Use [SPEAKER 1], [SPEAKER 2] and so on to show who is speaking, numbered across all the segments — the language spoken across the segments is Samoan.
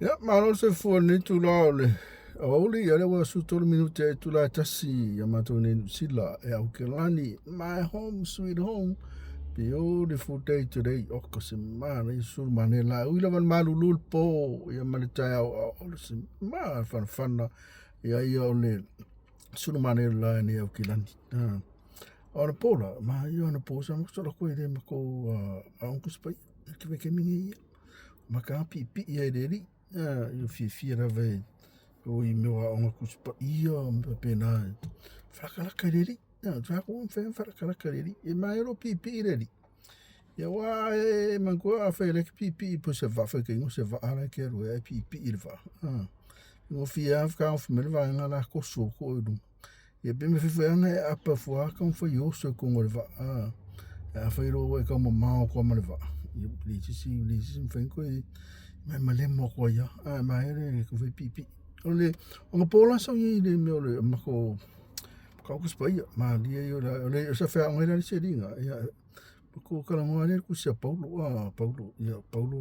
[SPEAKER 1] Ia, malo le soifua i lenei itula o le aoauli, ia lea ua 13 minute i itula e tasi ia matou nei Niu Sila e Aukelani. My home sweet home. Beautiful day today. O ko se manaia sulu manaia la. Ui lava le malulu le po ia ma le taeao o le se ma fanafana ia ia o le sulu manaia la nei Aukelani. Ah. O le po la, ma ia ona po sa mo sola koe le ma ko a uncle spai. Ke ve ke mingi ia. Maka piipii ai le alii, ia fiafia lava e o i mea o aoga Tusi Paia ma faapena e falakalaka i le alii. Sa mafai ona falakalaka i le alii, e manaia lou piipii i le alii. Ia aua e manatua afai o lea e te piipii po o se vaa faitaino o se vaa la e te alu ai ae piipii i le vaa, gofie lava fetagofi mai le vaega la e toso atu oe i luga. Ia pe mafai foi lava ona e aapa fua lava taumafai e oso i totonu o le vaa. Ae afai loa ua e taumamao atu lava ma le vaa, ia e leai se isi e mafai ona toe malemo atu ai lava. Ae manaia le taumafai e piipii. O le onapo la sa ou i ai i le mea o le matou Matautu Paia, malie ia o le sa feaoga ai la le isi alii lena, ia matou talanoa lava lea i le tusi a Paulo, Paulo, ia Paulo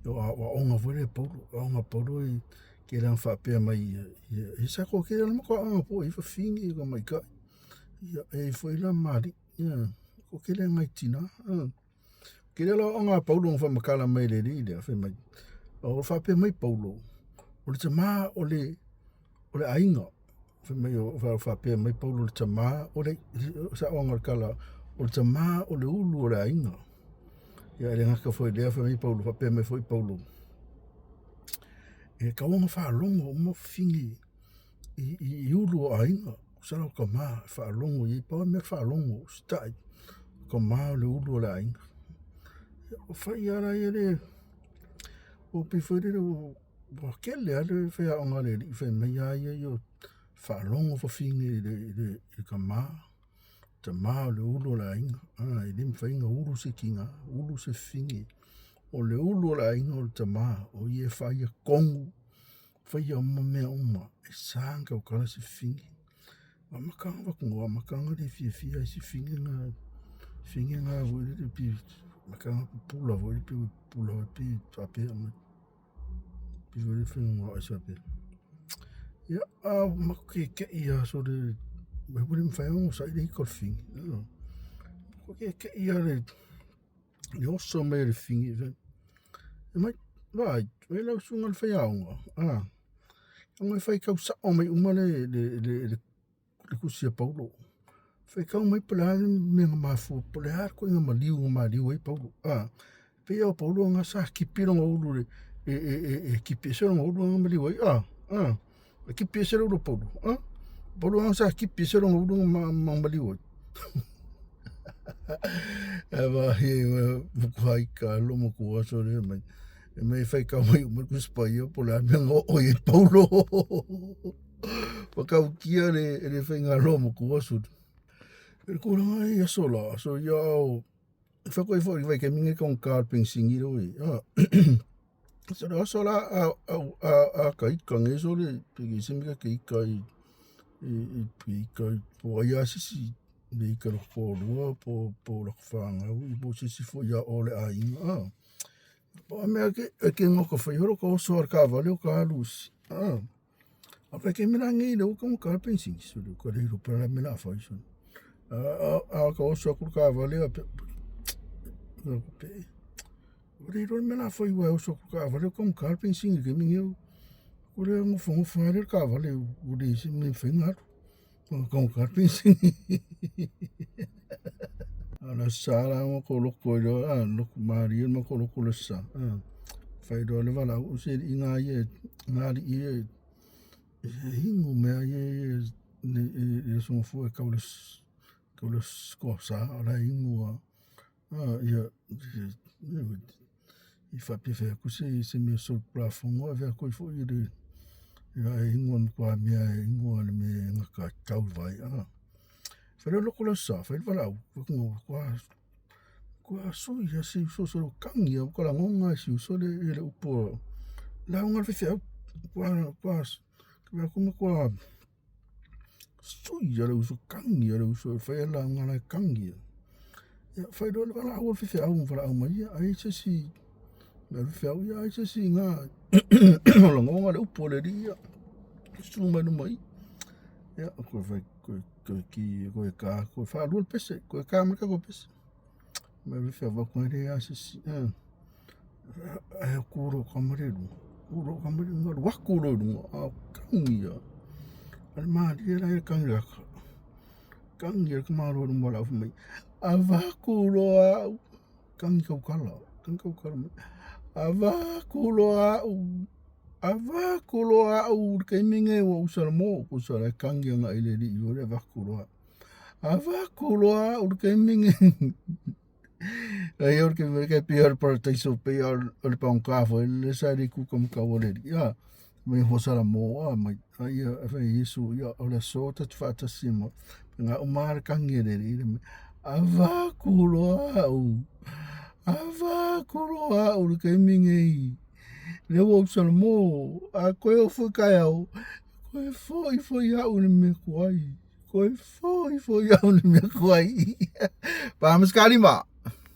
[SPEAKER 1] o aoaoga foi lea a Paulo, aoga a Paulo e tele lava ina faapea mai ia sa toatele lava le matou aoga foi e i ai fafine e i ai tamaitai, ia e i ai foi la ma alii, ia toatele lava nai tina. Tele la aoga a Paulo na faamatala mai e le alii lea fai mai, o faapea mai Paulo, o le tama o le aiga. Fai mai o faapea mai Paulo o le tama o le saoaga o le tala, o le tama o le ulu o le aiga. Ia e le gata foi i lea fai mai Paulo, faapea mai foi Paulo, e tatau ona faalogo uma fafine i ulu o aiga, tusa la o tama e faalogo i ai, pau lava le mea o le faalogo, usitai, o tama o le ulu o le aiga. O fai lava la ia le, ua pei foi lele ua tele lava le faiaoga a le alii fai mai a ia ia faalogo fafine i le tama, tama o le ulu o le aiga, e le mafai ona ulu se tina, ulu se fafine. O le ulu o le aiga o le tama, o ia e faia tonu, faia uma mea uma, e sa ona tautala se fafine. Amata ona avatu, ua amata ona le fiafia ai si fafine lena, fafine lena foi lele pei amata ona pupula foi lele pei ua pupula pei e faapea mai. Pei foi lele fenunuai faapea. Ia, a matou keke'i lava sole ua le mafai ona onosai le ita o le fafine. Matou keke'i lava i le oso mai o le fafine. Fai mai, vaai, vaai lau susuga i le faiaoga, ona e faitau sao mai uma le tusi a Paulo. Faitau mai po o le a le mea na mafua, po o le a le ituaiga maliu na maliu ai Paulo. E pei lava o Paulo lena sa tipi lona ulu e tipi ese lona ulu lena na maliu ai. E tipi ese le ulu o Paulo. Paulo lena sa tipi ese lona ulu na maliu ai. Ae vaai matua ika lo matua sole mai. E mai faitau mai uma le Tusi Paia po o le a le mea na oo i ai Paulo. Whakaukia le, le whaingaloa mo ku aso. E kūranga i aso la, aso ia au, e whakoi fo i vai ke mingi kong ka pensingi ro i. Ah. So le aso la a a a a ka ika nge so le pe ke se mika ke ika i i i pe ika i po ai asisi le ika lo po lua po po la whangau i po sisi fo ia o le aiga. Ah. Po mea ke ke ngoko fai horo ka oso ar ka vale o ka lusi. Ah. A fai ke mea nei le uka mo ka pensi so le ka le pa la mea fai so. A a ka oso ku ka vale a pe pe. O le ro mea fai wa oso ku ka vale ko ka pensi ke mi ngi. O le ngo fo ngo fa le ka vale o le se me fai nga. Ko ka pensi. Ala sa la mo ko loko i a loko marie mo ko loko le sa. Fai do le vala o se i ngā ie ngā li ie hingu mea ie le le so fu e kau le kau le ko sa ala hingu a ia i faapea fai atu se se mea so plafono avea koe foi i le ia e ingoa ma kua mea e ingoa le mea e ngaka tau vai a fai le loko le sa fai le valaau kua kua sui ia si uso so kangi ia ka langonga si uso le le upu lauga le faifeau kua kua kua kua kua Sui ia le uso kangi ia le uso e fai ala ngala e kangi ia. Ia fai loa le valaau o le faifeau ma valaau mai ia ai se isi. Me alu feau ia ai se isi i ina o lagoga le upu a le alii ia. Susu mai luma i i. Ia, koe fai, koe, koe ki, koe ka, koe whaalua le pese, koe ka mai ka koe pese. Me alu feau vau koe le a se isi. Ae ku ro ka mare lu. Ku ro ka mare lu, waku ro lu. A kangi ia. Ale malie la e kangi laka. Kangi ia ka malo lu mala mai. Avaku loa au. Kangi kaukala, kangi kaukala mai. Avaku loa au. Avaku loa au i le taimi lenei ua ou salamo, tusa la e kangi agai i le alii foi lea avaku loa. Avaku loa au i le taimi lenei. Ai o le taimi e pei o le parataiso pei o le pagota foi lele sa le itu kamatau a le alii a mai ho salamo a mai a ia fai Iesu ia o le aso ta te faatasi ma na uma le kangi a le alii le mai avaku loa au avaku loa au i le taimi lenei lea ua ou salamo a toe oo foi taeao toe foi foi au i le mea tuai toe foi foi au i le mea tuai. Pa ma se kalima.